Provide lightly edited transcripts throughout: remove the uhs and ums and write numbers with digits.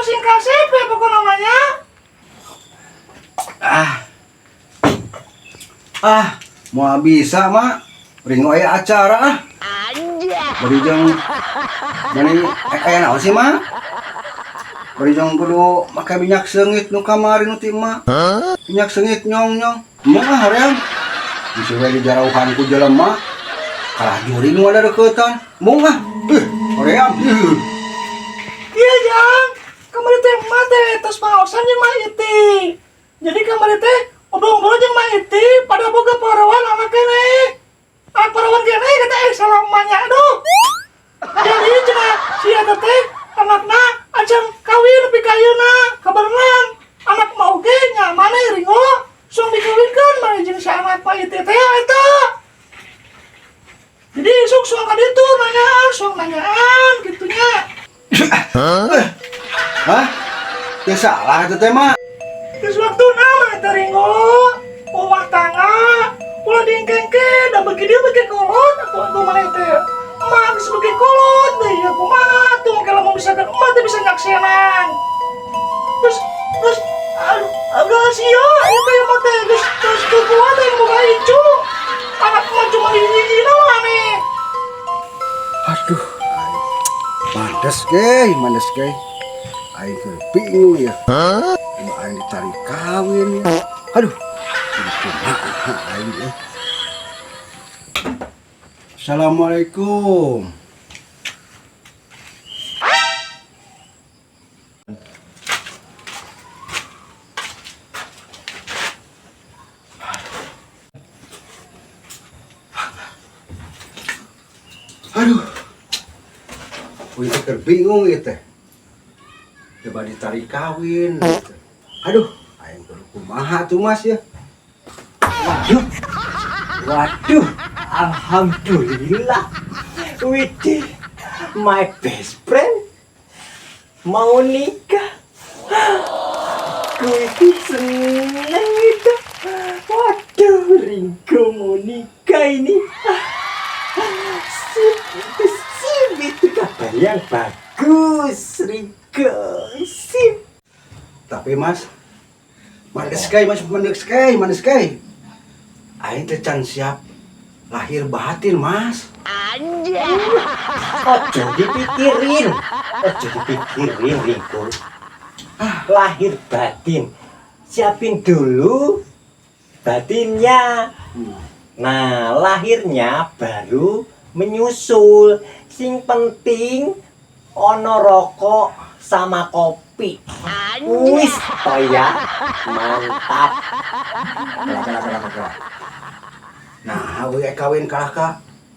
mah sing kasep ya pokokna mah nya. Ah. Ah, moal bisa, Mak. Ringo aya acara ah. Bari jeung mani aya naon sih, Mak? Bari jeung kudu make minyak seungit nu kamari nu ti emak. Minyak seungit nyong-nyong. Emang ah hoream. Bisa we dijarauhan ku jelema. Kalah juring nu ada deukeutan. Mung ah. Hoream. Iya, Jang. Kamari teh emak teh tos pangaosan jeung Mak Iti. Jadi kamari teh ngobrol-ngobrol jeung Mak Iti pada boga parawan anak keneh. Anak parawan keneh kata salah emaknya aduh. Jadi cenah si eta teh anakna acan kawin nepi ka ayeuna kabarengan. Anak mau ge nya maneh Ringo sung dikawinkeun maneh jeung si anak Mak Iti teh eta. Jadi isuk suang ka ditu nanyaan, suang nanyaan kitu nya. Hah? Teu salah eta teh, Mak. Terus waktu nama eta Ringo, rumah tangga, ulah diengkengke, da bagi dia bagi kolot, atau atuh maneh teh. Emak geus bagi kolot, deh ya kumaha atuh engke lamun misalkan emak teh bisa nyaksenan. Terus terus aduh, agak sia ieu teh emak teh geus geus teu kuat teh boga incu. Anak emak cuma hiji-hijina maneh. Aduh, aing. Mandes ge, mandes ge. Aing keur bingung ya. Ini aing dicari kawin ya. Aduh, ini kumaha aing ya. Assalamualaikum. Aduh. Wih, teh keur bingung ieu teh. Coba ditarik kawin gitu. Aduh, aing kudu kumaha tuh Mas ya. Waduh, waduh, alhamdulillah. Widih, my best friend mau nikah. Aku itu seneng itu. Waduh, Ringo mau nikah ini. Sip, itu sip, itu kabar yang bagus, Ringo. Sip. Tapi Mas, mandes kai, Mas, mandes kai, mandes kai. Aing teh can siap lahir batin, Mas. Ojo dipikirin, ojo dipikirin, Ringo. Lahir batin, siapin dulu batinnya. Nah, lahirnya baru menyusul. Sing penting ono rokok sama kopi. Wis toh ya, mantap. Kalah, kalah, kalah, kalah. Nah, we kawin kalah ka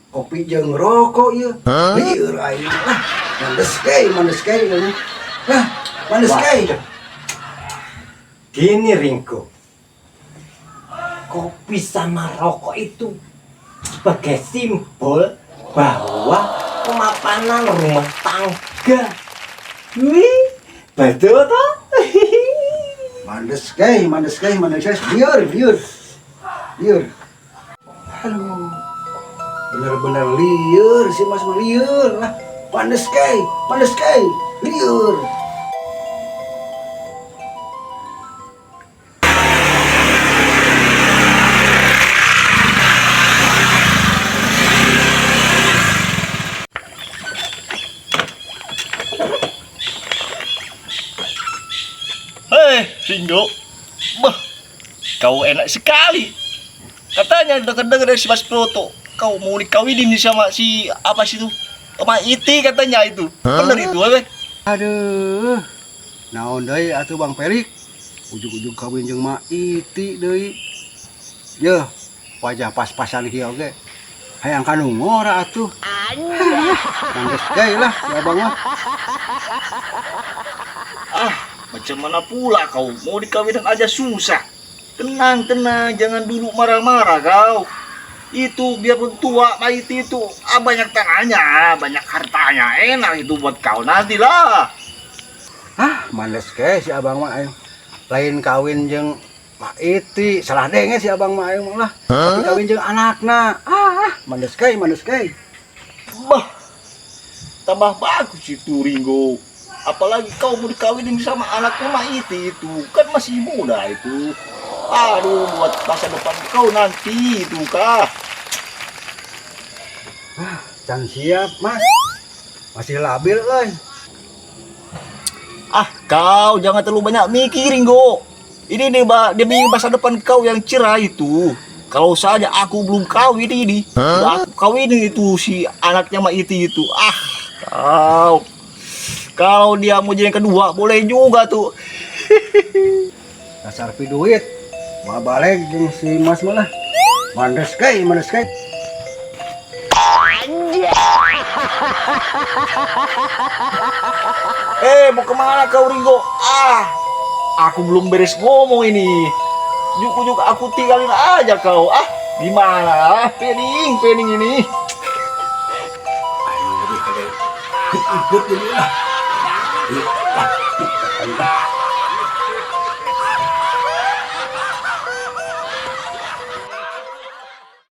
kopi jeung rokok ieu. Lieur aing lah. Mandes kai, mandes kai ieu. Lah, mandes kai. Waduh. Gini Ringo, kopi sama rokok itu sebagai simbol bahwa kemapanan rumah tangga. Wih, betul toh? Mandes kai, mandes kai, mandes kai. Lieur, lieur. Lieur. Aduh. Bener-bener lieur sih Mas, lieur lah. Mandes kai, mandes kai, lieur. Hei, Ringo. Bah, kau enak sekali. Katanya dengar-dengar dari si Mas Broto, kau mau dikawinin sama si apa sih itu? Sama Iti katanya itu. Bener itu, apa? Aduh. Naon deui atuh Bang Pelik? Ujug-ujug kawin jeung Ma Iti deui. Yeuh, wajah pas-pasan kieu oge. Hayang ka nu ngora atuh. Mandes deui lah si abang mah. Ah, macam mana pula kau mau dikawinin aja susah. Tenang, tenang, jangan dulu marah-marah kau. Itu biarpun tua Ma Iti itu, banyak tanahnya, banyak hartanya, enak itu buat kau nanti lah. Ah, mandes ke si abang mah aing. Lain kawin jeung Ma Iti, salah denge si abang mah aing mah lah. Tapi kawin jeung anakna. Ah, mandes ke, mandes ke. Bah, tambah bagus itu Ringo. Apalagi kau mau dikawinin sama anaknya Maiti itu. Kan masih muda itu. Aduh, buat masa depan kau nanti itu kah. Can siap, Mas. Masih labil euy. Ah, kau jangan terlalu banyak mikir, Ringgo. Ini nih, demi masa depan kau yang cerah itu. Kalau saja aku belum kawin ini, udah aku kawinin itu si anaknya Maiti itu. Ah, kau. Kalau dia mau jadi yang kedua, boleh juga tuh. Dasar pi duit. Mau balik jeung si Mas malah. Mandes kai, mandes kai. Eh, mau kemana kau, Ringgo? Ah, aku belum beres ngomong ini. Juk-juk aku tinggalin aja kau. Ah, gimana? Pening, pening ini. Ayo lebih kade. Ikut jadi lah. Ah, ah.